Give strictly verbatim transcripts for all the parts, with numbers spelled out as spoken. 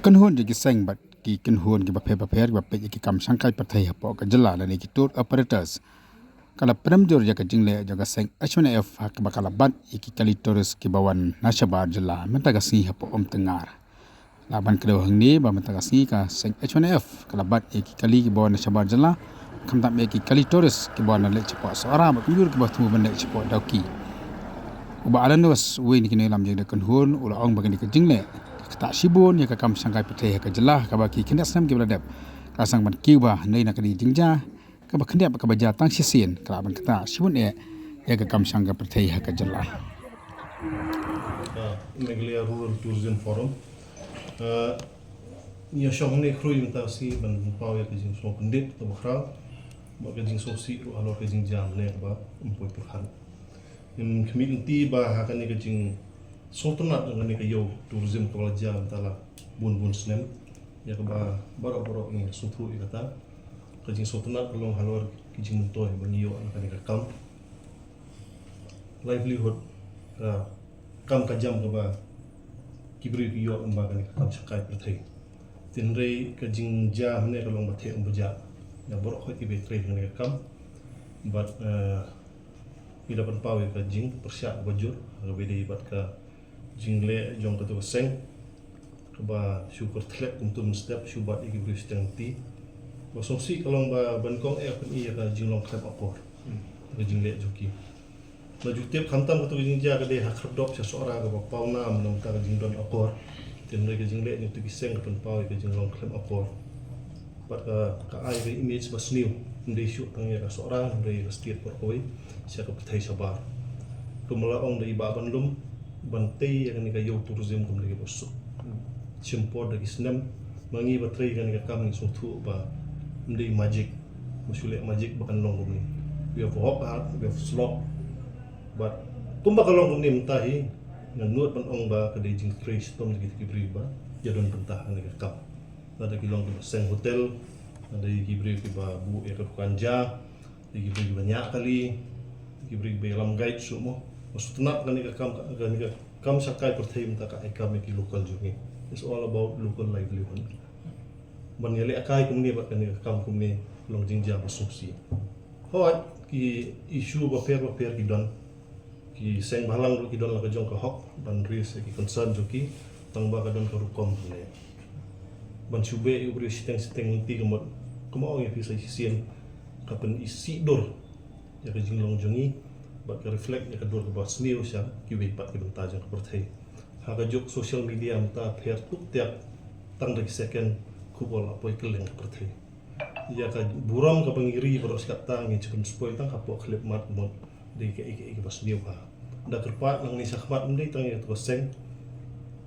Kynhun jong ki seng bad ki kynhun kiba pher bapher kiba peit ïa ki kam shangkai pyrthei hapoh ka jylla lane ki tour operators ka la pynrem jur ïa ka jingleh jong ka seng H one F ha kaba ka la bat ïa ki kali tourist kiba wan na shabar jylla mynta ka sngi hapoh Umtyngngar. La ban kdew hangne ba mynta ka sngi ka seng H one F ka la bat ïa ki kali kiba wan na shabar jylla, khamtam ïa ki kali tourist kiba wan na leit shapoh Sohra bad kumjuh kiba thmu ban leit shapoh Dawki. U Bah Alan West, uwei na ki nongïalam jong ka kynhun, u la ong ba kane ka jingleh ka ktah shibun ïa ka kam shangkai pyrthei ha ka jylla, kaba ki khyndiat snem kiba la dep ka seng ban kiew ba hynrei na kane ka jingjia kaba khyndiat kaba jia tang shisien ka la ban ktah shibun eh ïa ka kam shangkai pyrthei ha ka jylla. Ah, Meghalaya Rural Tourism Forum. Ah, ïa shong ne khrui mynta ka sngi ban paw ïa ka jingsngewkyndit kaba khraw bad ka jingsngewsih ruh halor ka jingjia ne kaba ym poi pyrkhat. Ym khmih lynti ba ha kane ka jingsngewtynnat jong kane ka ïew tourism kaba la jia mynta la bun bun snem. Ïa kaba baroh baroh ngi sngewthuh ïa kata. Ka jingsngewtynnat ka long halor ki jingmyntoi ba ngi ïoh na kane ka kam livelihood, ka kam ka jam kaba ki briew ki ïoh lyngba kane ka kam shangkai pyrthei. Hynrei ka jingjia hangne ka long ba theh ym ba jah ïa baroh khoit kiba trei kane ka kam. Bad, eh, ngi da pynpaw ïa ka jingpyrshah kaba jur kaba dei bad ka jingleh jong katu ka seng kaba shu kyrthlep kumtu mynstep, shu bat ïa ki briew shiteng lynti. Ba sngewsih ka long ba ban kong eh pyni ïa ka jinglong khlem akor ka jingleh jong ki. Ba ju tip khamtam katu ka jingjia ka dei ha khyrdop sha Sohra kaba pawnam na bynta ka jingdon akor. Hynrei ka jingleh jong katu ki seng ka pynpaw ïa ka jinglong khlem akor. Bad ka, ka ai ka image ba sniew, ym dei shuh tang ïa ka Sohra, hynrei ïa ka state baroh kawei, sha ka pyrthei shabar. Kumba la ong da i Bah Banlum, ban tei ïa kane ka ïew tourism kumne kaba suk shim por da ki snem, ma ngi ba trei kane ka kam ngi sngewthuh ba ym dei magic, ba shu leh magic ba kan long kumne. We have worked hard, we have slog. Bad kumba ka long kumne mynta hi, ngan nud ban ong ba ka dei jingtrei shitom da kita ki briew ba ïa don bynta ha kane ka kam. Lada ki long kiba seng hotel, lada ki briew kiba buh ïa ka dukan ja, lada ki briew kiba ñiah kali, lada ki briew kiba ïalam guide shuh mo. Ba sngewtynnat kane ka kam, kane ka kam shangkai pyrthei mynta ka ai kam ïa ki local jong ngi. It's all about local livelihood. Ban ïalehkai kumne bad kane ka kam kumne long jingjia ba sngewsih. Hooid, ki issue bapher bapher ki don. Ki seng bhalang ruh ki don la ka jong ka hok ban raise ïa ki concern jong ki, tang ba ka don ka rukom hangne. Ban shu beh ïa u briew shiteng shiteng lynti ka mut, kumba ong ïa phi sa shisien, ka pynisih dur ïa ka jinglong jong ngi bad ka reflect ïa ka dur kaba sniew sha kiwei pat ki bynta jong ka pyrthei. Ha ka juk social media mynta pher tuktiak, tang da ki second khubor la poi kylleng ka pyrthei. Ïa ka burom kaba ngi ri baroh shi katta ngi shu pynspoil tang hapoh khyllipmat mut dei kaei kaei kaba sniew bha. Da kyrpad nangne shakhmat ym dei tang ïa katu ka seng,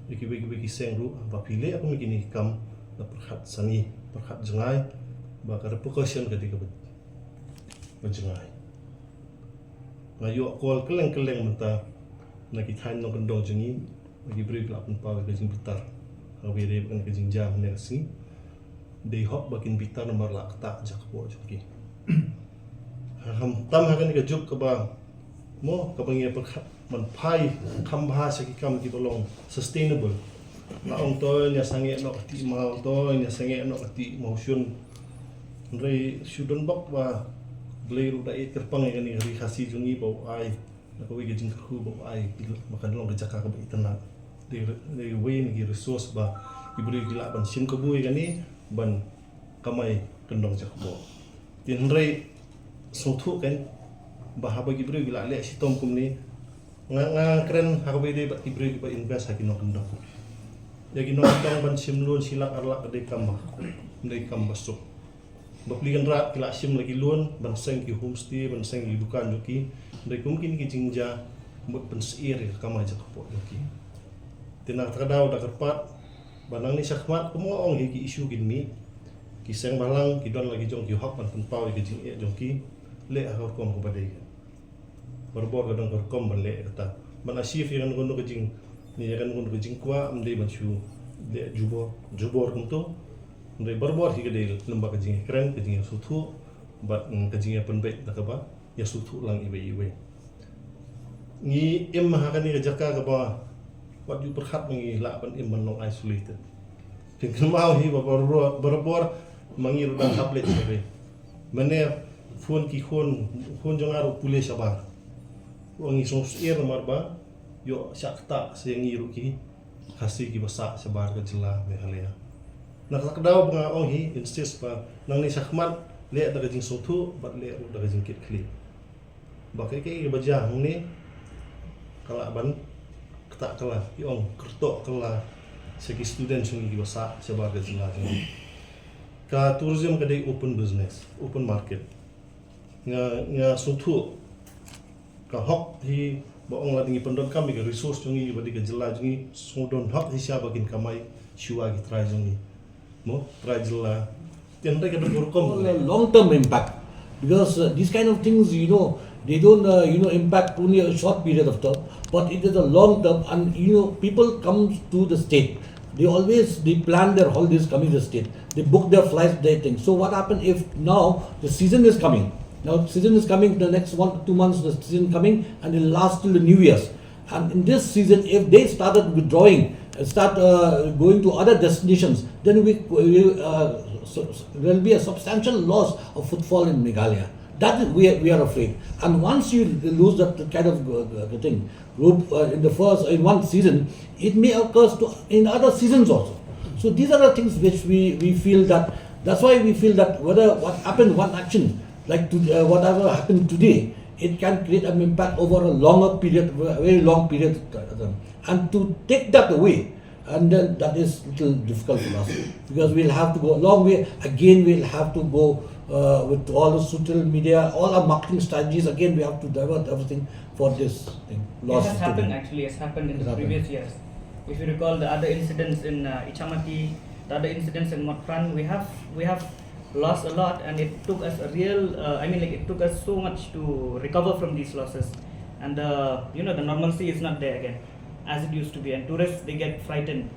ïa kiwei kiwei ki seng ruh ba phi leh kum kine ki kam, da pyrkhat sani, pyrkhat jngai ba ka repercussion ka dei kaba, ba jngai. Nga ïoh call kylleng kylleng mynta na ki thaiñ nongkyndong jong ngi, na ki briew ki la pynpaw ïa ka jingbitar ha kaba ïadei bad ka jingjia mynne ka sngi. Dei hok ba kin bitar namar la ktah jakpoh jong ki. Khamtam ha kane ka juk kaba, mo, kaba ngi ïa pyrkhat ban phai kham bha sha ki kam kiba long sustainable. La ong to ïa sangeh noh ka tih maw, to ïa sangeh noh ka tih mawshun. Hynrei shu don bok ba Blei ruh da ïeit kyrpang ïa kane ka ri Khasi jong ngi ba u ai na kawei ka jingkyrkhu ba u ai ba kan long ka jaka kaba itynnad. Dei, dei wei na ki resource ba ki briew ki lah ban shim kabu ïa kane ban kamai kyndong jakpoh. Te hynrei sngewthuh kein ba haba ki briew ki la leh shitom kumne, nga, nga kren ha kaba ïadei bad ki briew kiba invest ha ki nongkyndong. Ïa ki nongkyndong ban shim loan shi lak ar lak ka dei kam ba, dei kam ba suk. Bapli kynrad ki la shim la ki loan ban seng ki homestay, ban seng ki dukan jong ki. Hynrei kum kine ki jingjia mut pynsyier ïa ka kamai jakpoh jong ki. Te na kata ka daw da kyrpad ba nangne shakhmat kumba nga ong hi ki issue kin mih. Ki seng bhalang ki don la ki jong ki hok ban pynpaw ïa ki jingeh jong ki, leh ha ka rukom kaba dei. Barabor ka don ka rukom ban leh kata. Ban achieve ïa kano kano ka jing, ïa kano kano ka jingkwah, ym dei ban shu leh jubor, jubor kumto. Hynrei barabor hi ka dei lem bad ka jingkren, ka jingïasngewthuh bad, mm, ka jingïapynbeit da kaba ïasngewthuh lang iwei iwei. Ngi im ha kane ka jaka kaba wat ju pyrkhat ba ngi lah ban im ban long isolated. Kynmaw hi ba barabor, barabor ma ngi ruh dang hap leit sha ri. Mynne phone ki khun, khun jong nga ruh pule shabar. Ong ngi sngewsih namar ba ïoh shah ktah sha ngi ruh ki Khasi kiba sah shabar ka jylla Meghalaya. Na kata ka daw ba nga ong hi, insist ba nangne shakhmat leh da ka jingsngewthuh bad leh ruh da ka jingkitkhlieh. Ba kaei kaei kaba jia hangne ka lah ban ktah kylla, ong kyrtoh kylla sha ki student jong ngi kiba sah shabar ka jylla jong ngi. Ka tourism ka dei open business, open market. Nga, nga sngewthuh ka hok hi ba ong lada ngi pyndonkam ïa ka resource jong ngi, ba dei ka jylla jong ngi, sngewdon hok hi sha ba kin kamai shuwa ki trai jong ngi. Mo, trai jylla. Te hynrei ka dei ka rukom. Long term impact. Because uh, these kind of things, you know, they don't, uh, you know, impact only a short period of time, but it is a long term, and you know, people come to the state. They always, they plan their holidays coming to the state. They book their flights, they think. So what happened if now the season is coming? Now season is coming, the next one, two months, the season coming, and it lasts till the New Year's. And in this season, if they started withdrawing and start uh, going to other destinations, then we, we uh, so, so there'll be a substantial loss of footfall in Meghalaya. That is, we are, we are afraid. And once you lose that kind of uh, uh, thing, group uh, in the first, in one season, it may occur to in other seasons also. So these are the things which we, we feel that, that's why we feel that whether what happened, one action, like to, uh, whatever happened today, it can create an impact over a longer period, a very long period. Uh, and to take that away, and then that is little difficult for us because we'll have to go a long way. Again, we'll have to go uh, with all the social media, all our marketing strategies. Again, we have to divert everything for this thing. It Lost has happened today. Actually, it's happened in It's the happened. Previous years. If you recall the other incidents in uh, Ichamati, the other incidents in Motphran, we have we have lost a lot, and it took us a real. Uh, I mean, like it took us so much to recover from these losses, and the you know the normalcy is not there again as it used to be, and tourists, they get frightened,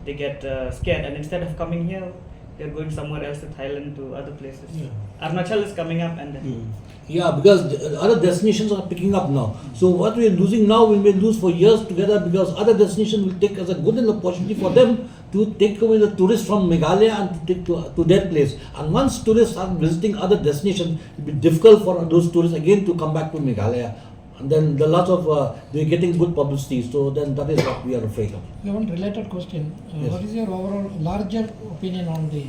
they get uh, scared, and instead of coming here, they're going somewhere else to Thailand, to other places. Yeah. Arunachal is coming up, and then Mm. Yeah, because the other destinations are picking up now. So what we are losing now, we may lose for years together because other destinations will take as a good an opportunity for them to take away the tourists from Meghalaya and to take to, to their place. And once tourists are visiting other destinations, it will be difficult for those tourists again to come back to Meghalaya. And then the lots of uh, they're getting good publicity. So then that is what we are afraid of. Yeah, one related question. Uh, Yes. What is your overall larger opinion on the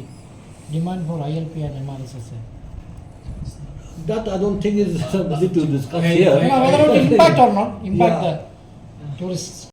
demand for I L P and M R S S A? That I don't think is something to discuss Yeah, here. Yeah, whether it will impact or not, impact Yeah. The tourists.